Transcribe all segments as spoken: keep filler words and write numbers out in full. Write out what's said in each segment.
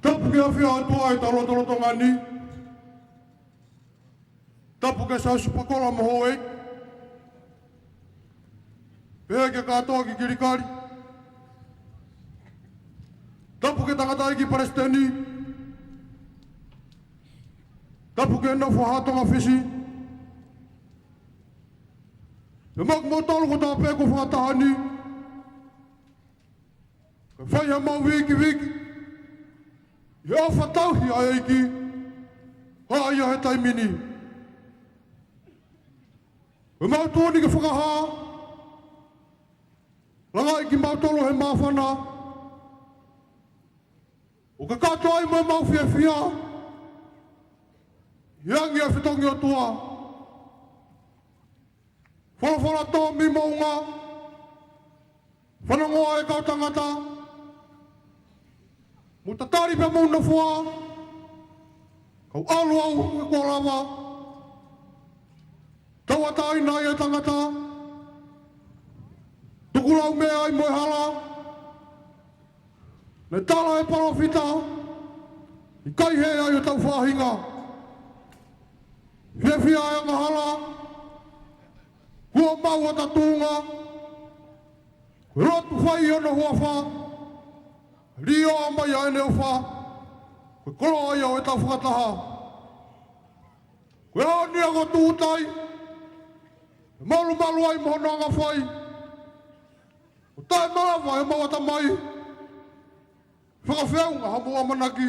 Tapu ki he ʻafio ʻa e ʻOtua ʻi hotau lotolotonga ni. Tapu ki he Siaosi Pakola mo e houʻeiki. Pehē ki he kātoa ki Kilikali. Tapu ki he tangataʻeiki palesiteni. Tapu ki he nofo ʻa Tonga Fisi. Pea mo kimoutolu kotoa pē kuo fakataha ni. Kae fai ʻemau vikiviki ʻi he ʻofa tauhi ʻa e ʻEiki, ʻa ia he taimi ni. Ko ʻemau tuʻu ni ke fakahā, langaʻi kimautolu he māfana, ʻo kakato ai mo ʻemau fiefia ʻi he angi ʻa e fetongi ʻOtua. Folofola tō mi moʻunga, fanongo ʻa e kau tangata, mou tatali pea mou nofoʻa, kau ʻalu au he kuo lava, tauʻatāina ai ʻa e tangata, tukulau meʻa ai mo e hala, naʻe tala ʻe he palōfita, ʻikai hē ai hotau faʻahinga. Fiefia ʻa e angahala, kuo maʻu ʻa e tuʻunga, ko e lotu fai ʻi hono huafa, lio mai ʻa ʻene ʻofa, ko e koloa ia ʻo ʻetau fakataha. Ko e ʻaho ni ʻa ko tūtai, ʻe malumalu ai mo hono anga fai, ʻo taʻemalava ʻe homau ʻatamai, fakafeʻunga homau ʻamanaki.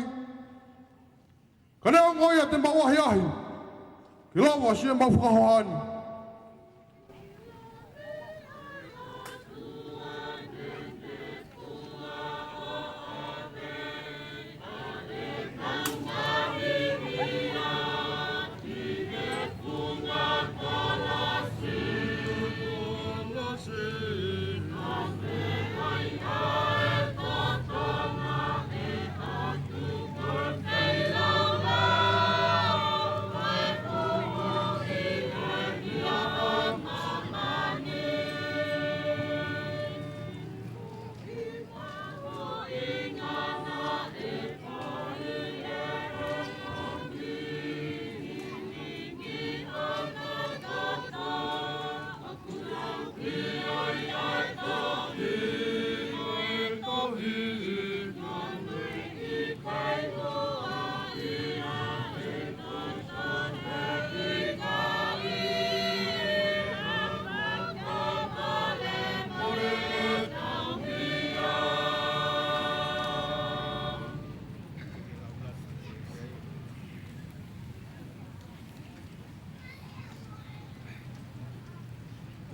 Ka neongo ia te mau ʻahiʻahi, ke lava siʻemau fakahoha ni.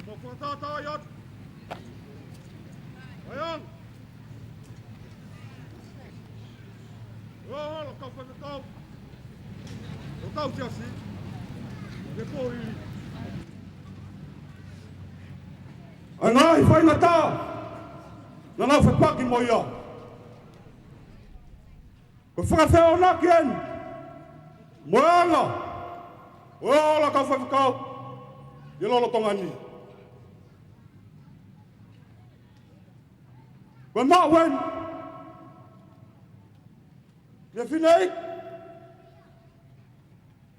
Mo fakatātā atu. Ai ang. Ua hala kau faifekau ʻo e kau siasi. Ke pō hili. ʻA e ngaahi faingataʻa naʻa nau fepaki mo ia. Ko e fakafeʻonaki eni mo e anga ʻo e hala kau faifekau ʻi he lolotonga ni. Ko e maʻu eni mei he fineʻeiki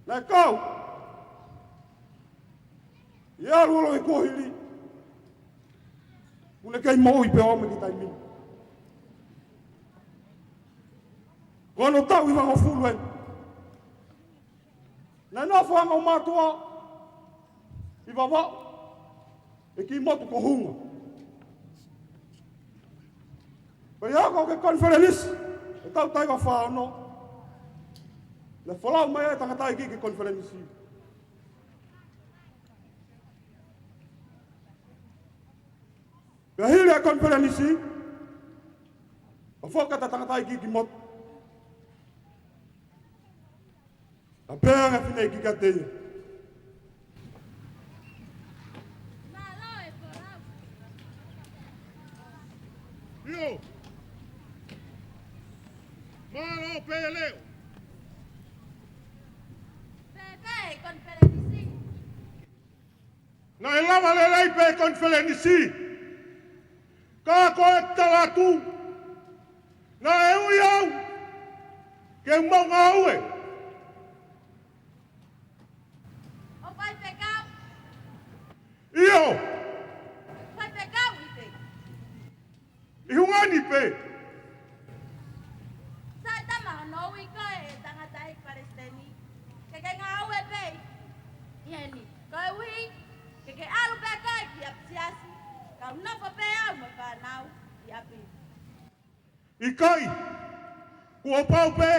naʻe kau ʻi he ʻalu ʻo e kuohili, ʻoku ne kei moʻui pē ʻo aʻu mai ki he taimi ni. Ko hono taʻu hivangofulu eni. Naʻe nofo anga ʻo mātuʻa ʻi Vavaʻu, ʻi he kiʻi motu ko Hunga. Pea hoko ki he konifelenisi ʻo e taʻu taha hiva fā ono, naʻe folau mai ai e tangataʻeiki ki he konifelenisi. Pea hili e konifelenisi, ʻo foki atu e tangataʻeiki ki he motu. Pea pehē ange ʻe he fineʻeiki kiate ia, ʻio, mālō pē e leʻo. Pea pehē e konifelenisi, naʻe lava lelei pē e konifelenisi. Ka ko e tala atu, naʻe ui au ke u maʻu ngāue. ʻO faifekau? ʻIo. Faifekau ʻi fē? ʻI Hungani pē. Sai, tama hono ui koe ʻe he tangataʻeiki palesiteni ke ke ngāue pē ʻi heni, koeʻuhi ke ke ʻalu pē koe ki ʻapisiasi, kau nofo pē au mo e fānau ʻi ʻapi. ʻIkai, kuo pau pē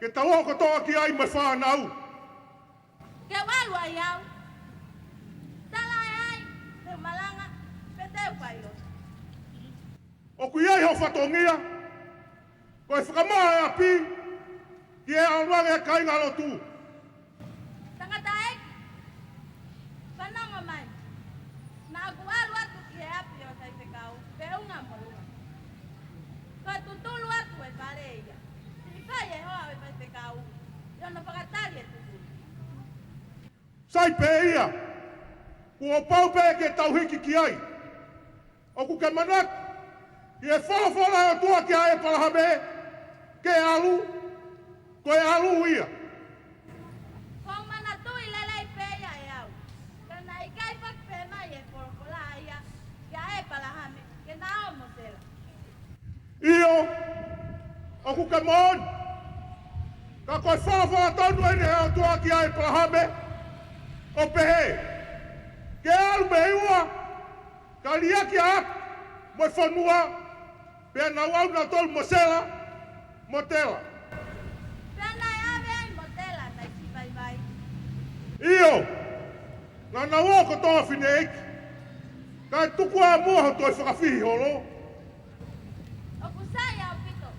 ke tau ō kotoa ki ai mo e fānau. Ke u ʻalu ai au? Tala ē ai, te u malanga, pe te u fai lotu? ʻOku ʻi ai hoʻo fatongia, ko e fakamaʻa e ʻapi ki he ʻalu ange e kāingalotu. Tangataʻeiki, fanongo mai. Naʻa ku ʻalu atu ki he ʻapi ʻo e faifekau, feʻunga mo Lua. Ko e tutulu atu e fale ia. Siʻi fai e hoa ʻo e faifekau ʻi hono fakatali e tutulu. Sai pē ia, kuo pau pē ke tau hiki ki ai. ʻOku ke manatu ki he folofola ʻa e ʻOtua kia ʻĒpalahame, ke ʻalu, ko e ʻalu ia. Ko u manatuʻi lelei pē ia ʻe au. Ka naʻe ʻikai foki pē mai e folofola ia kia ʻĒpalahame ke na ō mo Sela? ʻIo, ʻoku ke moʻoni. Ka ko e folofola tonu eni ʻa e ʻOtua kia ʻĒpalahame, ʻo pehē, ke ʻalu mei ua, ka liʻaki ʻa ʻapi mo e fonua, pea nau ō nautolu mo Sela, mo Tela. Pea naʻe ʻave ai mo Tela, taʻesiʻi vaivai? ʻIo, naʻa nau ō kotoa, fineʻeiki, kae tuku ā muʻa hoʻo toe fakafihi holo. ʻOku sai ʻaupito,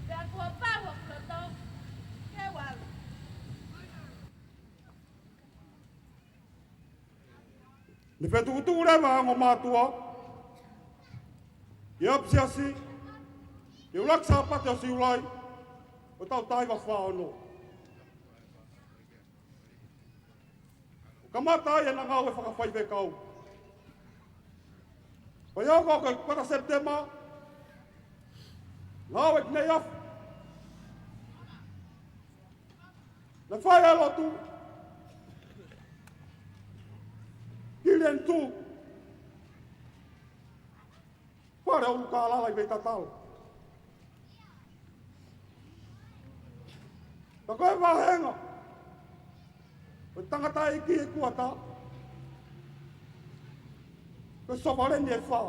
pea kuo pau hoku loto ke u ʻalu. Ne fetukutuku leva ʻa e ongo mātuʻa ʻi ʻapisiasi, ʻi he ʻuluaki Sāpate ʻo Siulai, ʻo e taʻu taha hiva fā ono. Kamata ai ʻena ngāue fakafaifekau. Pea ʻi he ʻaho ko ē ko e kuata Sepitema, ngāue ki Neiafu. Naʻe fai ʻa e lotu ki Leni Tū, fale ʻUlukālala ʻi Veitatala. Ka ko e vāhenga ʻo e tangataʻeiki he kuata, ko e sovaleni ʻe fā.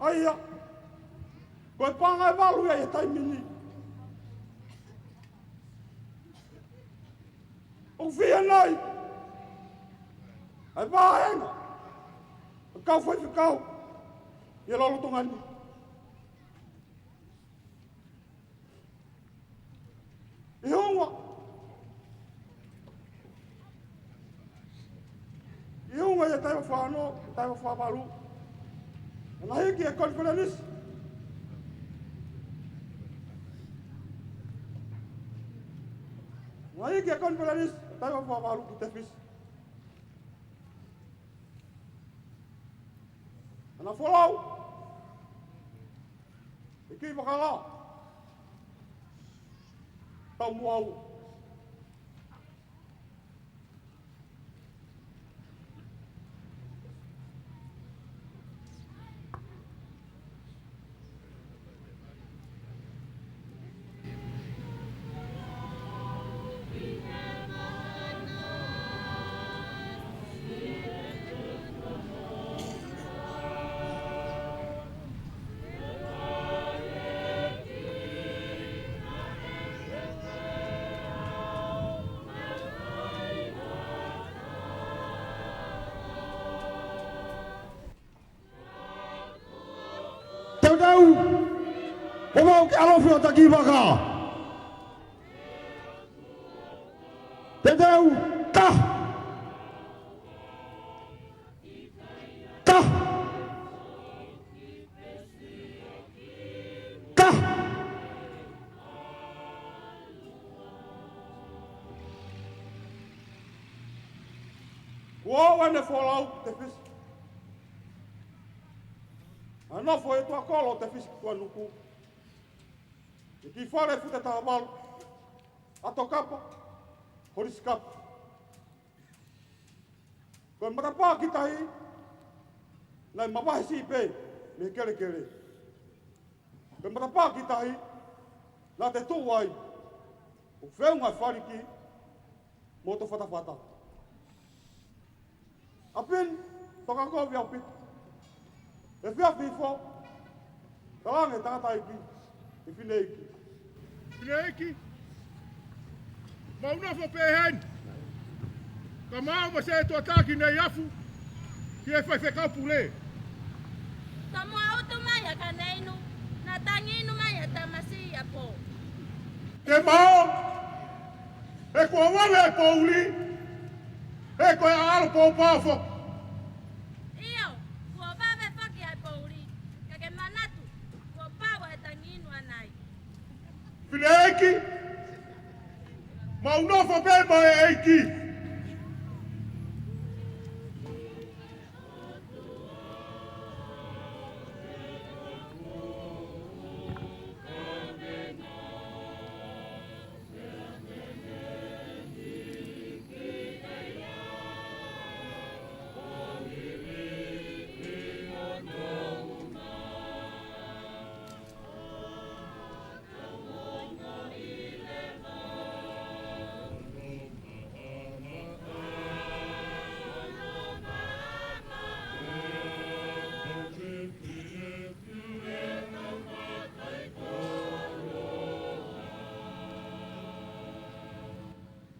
ʻA ia, ko e paʻanga ʻe valu ia ʻi he taimi ni. ʻOku fiha nai ʻa e vāhenga ʻo e kau faifekau ʻi he lolotonga ni? ʻI he ʻuhinga, ʻi he ʻuhinga ʻi he taʻu hiva fā ono, taʻu hiva fā valu, naʻe hiki e konifelenisi. Naʻe hiki e konifelenisi taʻu hiva fā valu ki Tefisi. Naʻa na folau e kiʻi vakala taumuʻa ua. Teuteu, ʻo mau ke ʻalofi ʻo taki vaka. Teuteu, taha. Taha. Taha. Ko au ʻene folau Tefisi. Naʻe nofo e tuʻa kolo ʻo Tefisi ki Tuʻanuku, ʻi he kiʻi fale fute taha valu ʻa Tokapa, Holisi Kapa. Ko e matapā ki tahi naʻe mavahe siʻi pē mei he kelekele. Ko e matapā ki tahi naʻa te tuʻu ai ʻo feʻunga faliki mo hoto fatafata. ʻApini, toka kovi ʻaupito. Efiafi hifo, talaange tangataʻeiki ki he fineʻeiki: Fineʻeiki, mau nofo pē heni, ka mau mo Setuata ki Neiafu ki he faifekau pule. Ka mau utu mai ʻa Kaneinu, naʻa tangi inu mai ʻa e tamasiʻi ʻi ʻapi. Te mau, he kuo vave e poʻuli, he ko e ʻalu poupou foki. ʻIo, kuo vave foki ʻa e poʻuli, ka ke manatu, kuo pau ʻa e tangi inu ʻanai. Fineʻeiki, mau nofo pē mo e ʻEiki.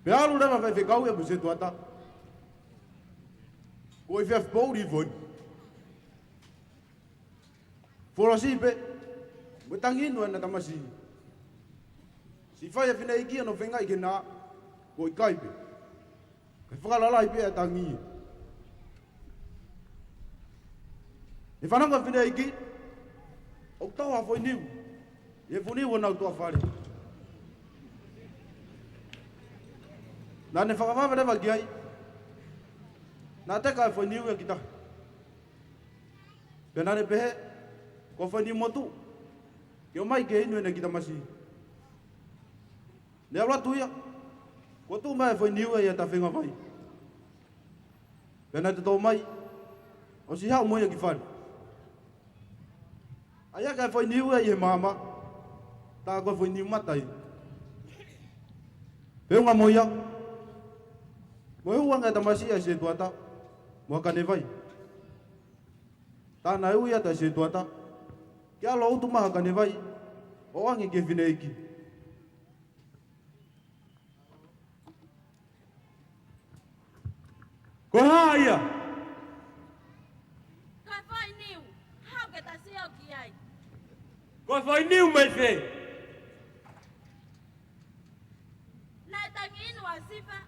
Pea ʻalu leva e faifekau ia mo Setuata, ko e efiafi poʻuli foki. Folau siʻi pē mo e tangi inu ʻena tamasiʻi. Siʻi fai ʻe he fineʻeiki ʻo feingaʻi ke na, ko e ʻikai pē. Kae fakalalahi pē ʻa e tangi. Ne fanongo e fineʻeiki ʻoku tau ha foʻi niu ʻi he fuʻu niu ʻo ʻenau tuʻa fale. Naʻa ne fakavave leva ki ai, naʻe teka e foʻi niu ia ki tahi. Pea naʻa ne pehē, ko e foʻi niu motuʻa, ke ʻomai ke inu ʻene kiʻi tamasiʻi. Ne ʻalu atu ia, kuo tuʻu mai e foʻi niu ia ʻi he tafaʻaki vai. Pea naʻe tō mai, ʻosi haʻu mo ia ki fale. ʻAi hake e foʻi niu ia ʻi he maama, tā ko e foʻi niu mata ia. Feʻunga mo ia, mo e hū ange e tamasiʻi ʻa Setuata mo Hakanevai. Tā naʻe ui atu ʻa Setuata ke ʻalu ʻo utu mai ʻa Hakanevai ʻo ʻoange ki he fineʻeiki. Ko e hā ia? Ko e foʻi niu, haʻu ke ta sio ki ai. Ko e foʻi niu mei fē? Naʻe tangi inu ʻa Sifa,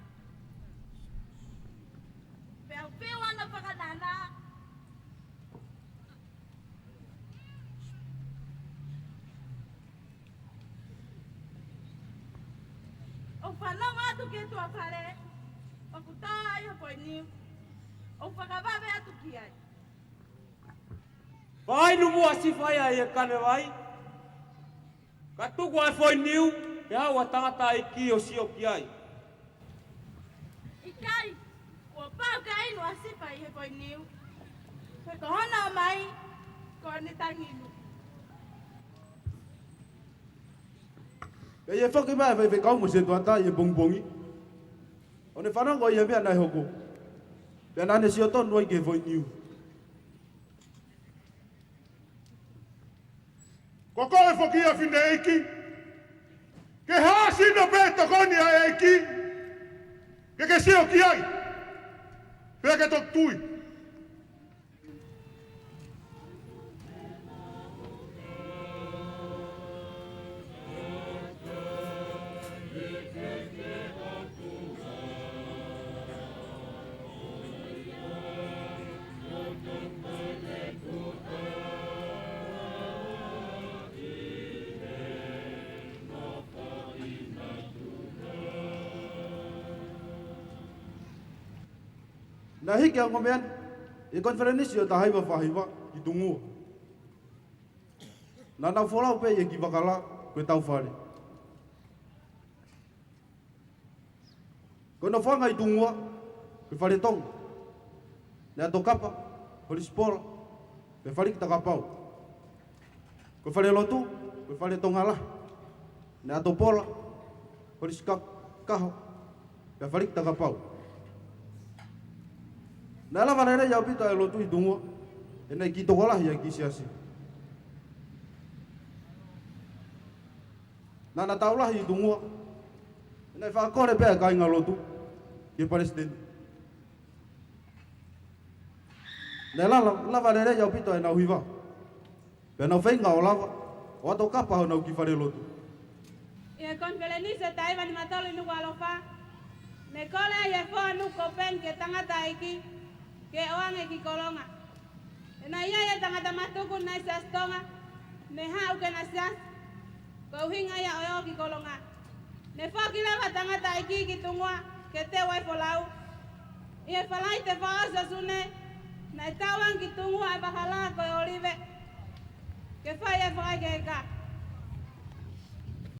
pea u fiu ʻana fakanana. ʻOku fanongo atu ki he tuʻa fale ʻoku tō ai ha foʻi niu, ʻoku fakavave atu ki ai. Faʻa inu muʻa Sifa ia ʻi he kane vai, ka tuku ʻa e foʻi niu, pea haʻu ʻa e tangataʻeiki ʻo sio ki ai. ʻIkai, kuo pau ke inu ʻa Sifa ʻi he foʻi niu. He ko hono ʻomai, ko ʻene tangi inu. Pea ʻi he foki mai e faifekau mo Setuata ʻi he pongipongi, ʻo ne fanongo ʻi he meʻa naʻe hoko, pea naʻa ne sio tonu ai ki he foʻi niu. Ko koe foki ia fineʻeiki, ke hā sino pē tokoni ʻa e ʻEiki, ke ke sio ki ai, pea ke toki tui. Naʻe hiki ʻa e ongo meʻa ni ʻi he konifelenisi ʻo e taha hiva fā hiva ki Tungua. Naʻa nau folau pē ʻi he kiʻi vaka lā ko e taufale. Ko e nofoʻanga ʻi Tungua, ko e fale Tonga. Naʻe ʻato kapa, holisi pola, pea faliki takapau. Ko e fale lotu, ko e fale Tonga lahi. Naʻe ʻato pola, holisi ka-, kaho, pea faliki takapau. Naʻe lava lelei ʻaupito ʻa e lotu ʻi Tungua, he naʻe kiʻi tokolahi ʻa e kiʻi siasi. Naʻa na tau lahi ʻi Tungua, he naʻe fakakole pē ʻa e kāingalotu ki he palesiteni. Naʻe lala-, lava lelei ʻaupito ʻenau hiva. Pea nau feinga ʻo lava ʻo ʻato kapa honau kiʻi fale lotu. ʻI he konifelenisi ʻo e taha hiva nima tolu ʻi Nukuʻalofa, ne kole ai ʻe he foha Nuku ko Peni ki he tangataʻeiki ke ʻoange ki Kolonga. He naʻe ʻi ai e tangata mātuku naʻe Siasi Tonga, ne haʻu ke na siasi, ko e ʻuhinga ia ʻo e ō ki Kolonga. Ne foki leva tangataʻeiki ki Tungua ke teu ai folau. ʻI he Falaite fakaʻosi ʻo Sune, naʻe tau ange ki Tungua ʻa e vaka lā ko e ʻōlive ke fai e fakaʻikeka.